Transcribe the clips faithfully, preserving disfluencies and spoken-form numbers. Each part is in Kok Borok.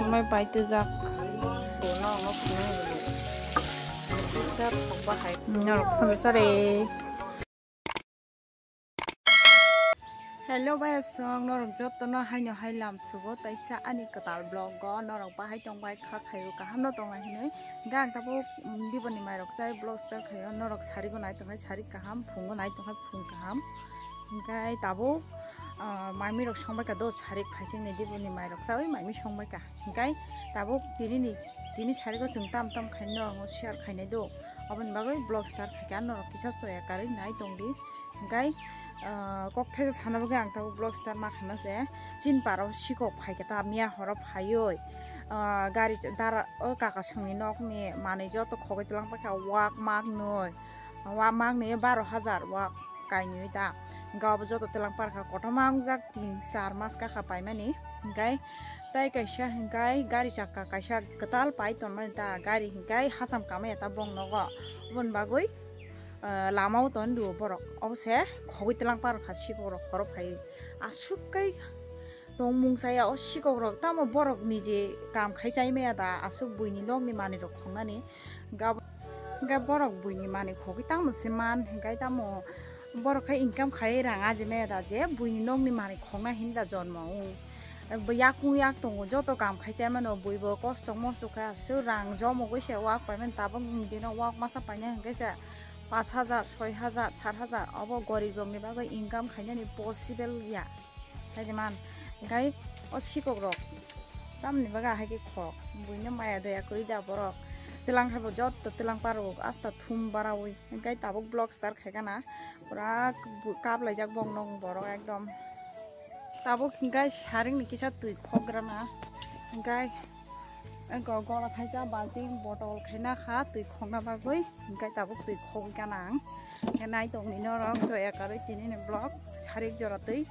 Mai pai tujak. Norok phone sare. Hello bai song, norok jotono haino hai lam sugo taisa ani kwtal vlog o norok bahai tong bai kha khaio kaham no tong hinwi. Hingke ang tabuk, mm, diboni mairok chai vlog start khaio, norok sari bo nai tong hai sari kaham, phung bo nai tong hai phung kaham. Hingke tabuk, ah, maimi rok song bai ka do sari phaising ni diboni mairok chawi maimi song bai ka. Hingke tabuk tini ni, tini sari ko chwng tam tam khai norok no share khainai do. Aboni bagwi vlog start khaikha, norok kisa soya karwi nai tongdi. Hingkai, ah, kok thaisa sana bagwi ang tabuk vlog start ma khaima se. Chin paro sikok phaikha ta miya horo phaiwi. Ah, gari dara o kaka songni nokni manwi joto khogwi twlang paikha wak mak nwi. Wak mak nwi baro hajar wak kainwi ta. Hingke obo joto twlang parkha kotorma wngjak tin char mas kakha paimani. Hingkai tai kaisa hingkai gari chakka kaisa kwtal pai tonmani ta gari hingkai hacham kamaya ta bong nogo. Oboni bagwi, ah, lama o ton duo borok. Obo se khogwi twlang parkha sikok rok horo phaiwi. Aswk kai tongmung chaya o sikok rok tamo borok nije kam khai chai maya da aswk buini nokni manwi rok khongnani. Gab-, hingke borok buini manwi khogwi tamo se man, hingke tamo borok khe income khai rang aji maya da je buini nokni manwi khokna hinda jonmo wng. Bo yakung yak tongo, joto kam khai chai mano, bui bo kosto mosto khe aswk rang jomogwi se wak pai mani, tabuk ni dino wak masa paina hingke se pash hajar, soi hajar, sat hajar, obo gorib rokni bagwi income khainani possible ya. Hai de man, hingke o sikok rok tamni bagwi hai khe khok, buino maya daya kwrwi da borok, twlang hai bo jotto twlang parok asta thum barawi, hingke tabuk vlog start khaikha na, pura kaplaijak bong nong borok ekdom. Tabuk hingke saringni kisa twi khok rana, hingke eko gola khaisa balting botol khaina kha twi khokna bagwi, hingke tabuk twi khogwi gana ang. Hingke nai tongni norok joya karwi tini ni vlog sarik jora twi.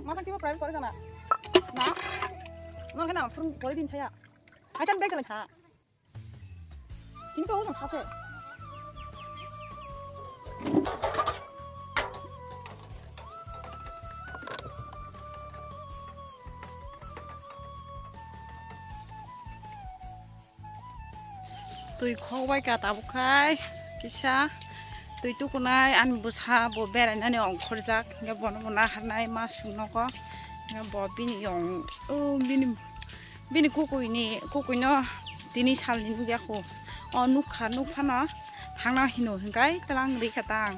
Masang kibo private kore kana? Na? Nor kana phurung kore din saya. Haitan bag jalan kha. Chini ko hujung khase. Twi khok bai ka tabuk khai kisa twi tukunai ani bwsa bo berainani ongkhorjak, hingke bono bo naharnai ma sung nogo, hingke bo bini yong, o bini, bini kukuini, kukuino tini salni nukya kho, o nukha, nukphano thangna hino hingkai twlang rikha tang,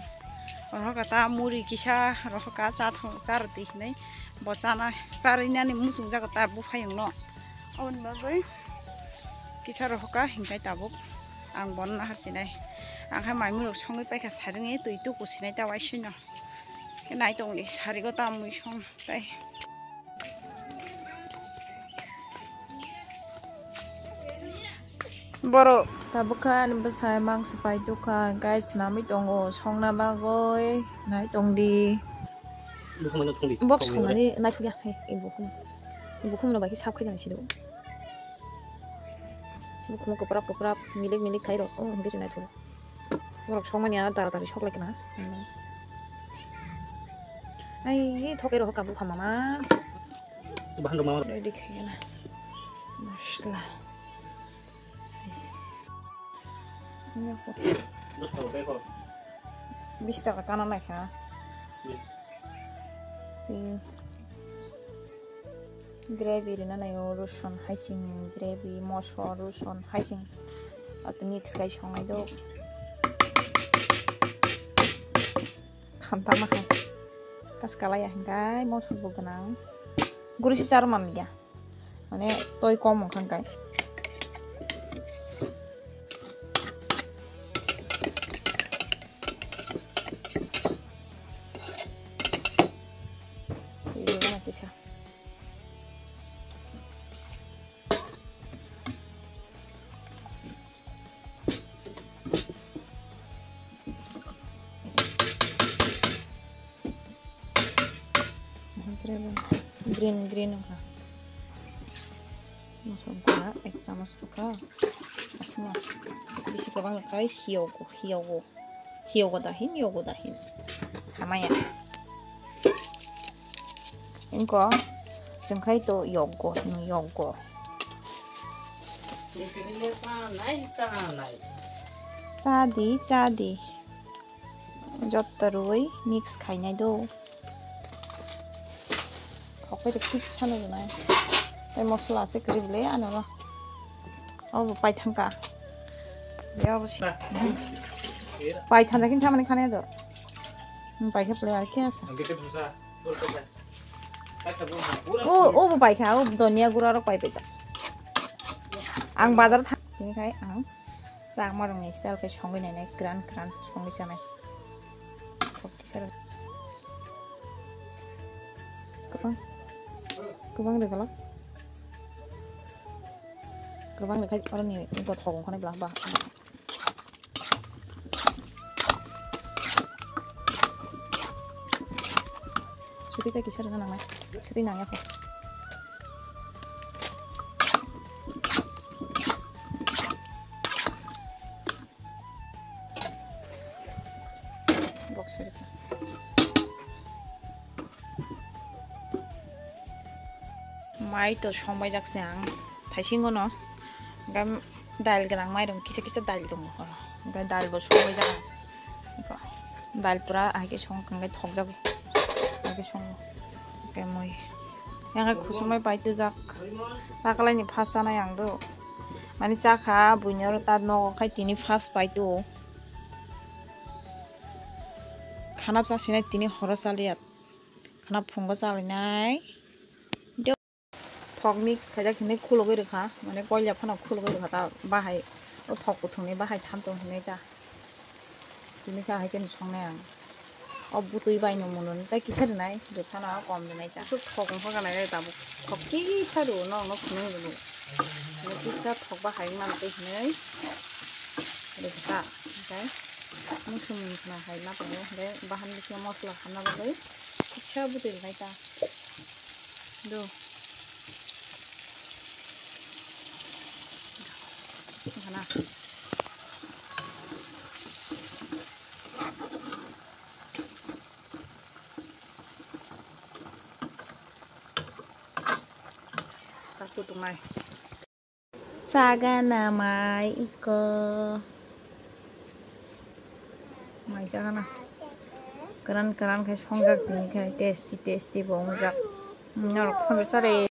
rohorkha ta muri kisa rohorkha cha thong, cha rwtwi hinwi bo chana, cha rwinani muchungjago ta buphayungno, oboni bagwi. Kisa rohorkha hingkai tabuk ang bono nahar sinai. Ang hai maimui rok songwi paikha saringni twi tuku sinai ta waisino. Khe nai tongdi sarigo ta mui song tai. Borok tabuk kha ani bwsai mangsa pai tukha hingkai swnamwi tongo songna bagwi nai tongdi. Bok songmani naithokya hai bukhum. Bukhumno bai khe sap khe jang sido. Bukhum kwprap kwprap milik milik khai rok o hwnkhe se naithok. Borok songmani a tara tari sok lai kana. Ai thokai rok kabu khamana. Bahan rok mama. Ready khai kana. Masla. Bis taka kana naikha. Gravy rina naio, roson haising gravy, mosor, roson haising. Ati mix kai songnai do. Khamtama hai. Kaskalaya hingkai mosor bo gwnang. Guri si charman ya. Mane toi kom wngkha hingkai. Kisa. Green, green wngkha. Mosok gura ek chamoch wngkha. Aswkno bisi kwbang wngkha, hiyogo, hiyogo. Hiyogo dahin, yogo dahin. Samaya. Inko, chwngkhai to yogo, hino yogo. Chadi, chadi. Jotto rwui mix khainai do. Thokbai de kisa no rwnai. Tai mosla se kwrwi bwle ano no. Obo paithangka. Ya obo si. Paithangka kin samani khane do. Hmm, paikha bwle ar khe asa. O, obo paikha, o donia gura rok pai paisa. Ang bazar thang, tini khai ang. Chakmarokni style khe songwi nainai, kwran kwran songwi chanai. Kok kisa rw-, kwbang, kwbang rwgwlak. Kwbang rwkhai oroni gothok wngkha nai bwla ba. Suti tei kisa rwna nangnai, suti nangya kho. Box hai rwkha. Mai to songbaijak se ang thaisingo no. Hwnkhe dal gwnang mairung kisa kisa dal tongo. Hwnkhe dal bo songbaijak ang. Dal pura ahai khe song hwnkhe thokjagwi. Ahai khe songo. Hwnkhe mui. Yang hai khusumai pai tujak. Takalai ni first chanai ang do. Mani chakha buini oro ta nogo khai tini first pai tu. Khana chasinai tini horo chaliya. Khana phungo chalinai. Thok mix khaijak hinwi khulugwi rwkha, mane koila phano khulugwi rwkha ta bahai, o thok kuthungni bahai thamtong hinwi ta. Tini khe ahai khe songnai ang. O bwtwi bai no muno tei kisa rwnai, rwphano kom rwnai ta. Aswk thok wngkha ganai tabuk. Thok kisa rw no, no phunui rw. Kisa thok bahai wngna tei hinwi rwkha ta. Hwnkhe muchung wngkha hai ma tongo, hwnkhe bahan bisingo mosla hamna bagwi kisa bwtwi rwnai ta. Do. Gana. Taku tungai. Sagana mai iko. Mai sagana. Kwran kwran khe songjak tini khe tasty tasty bo wngjak. Norok phano sare.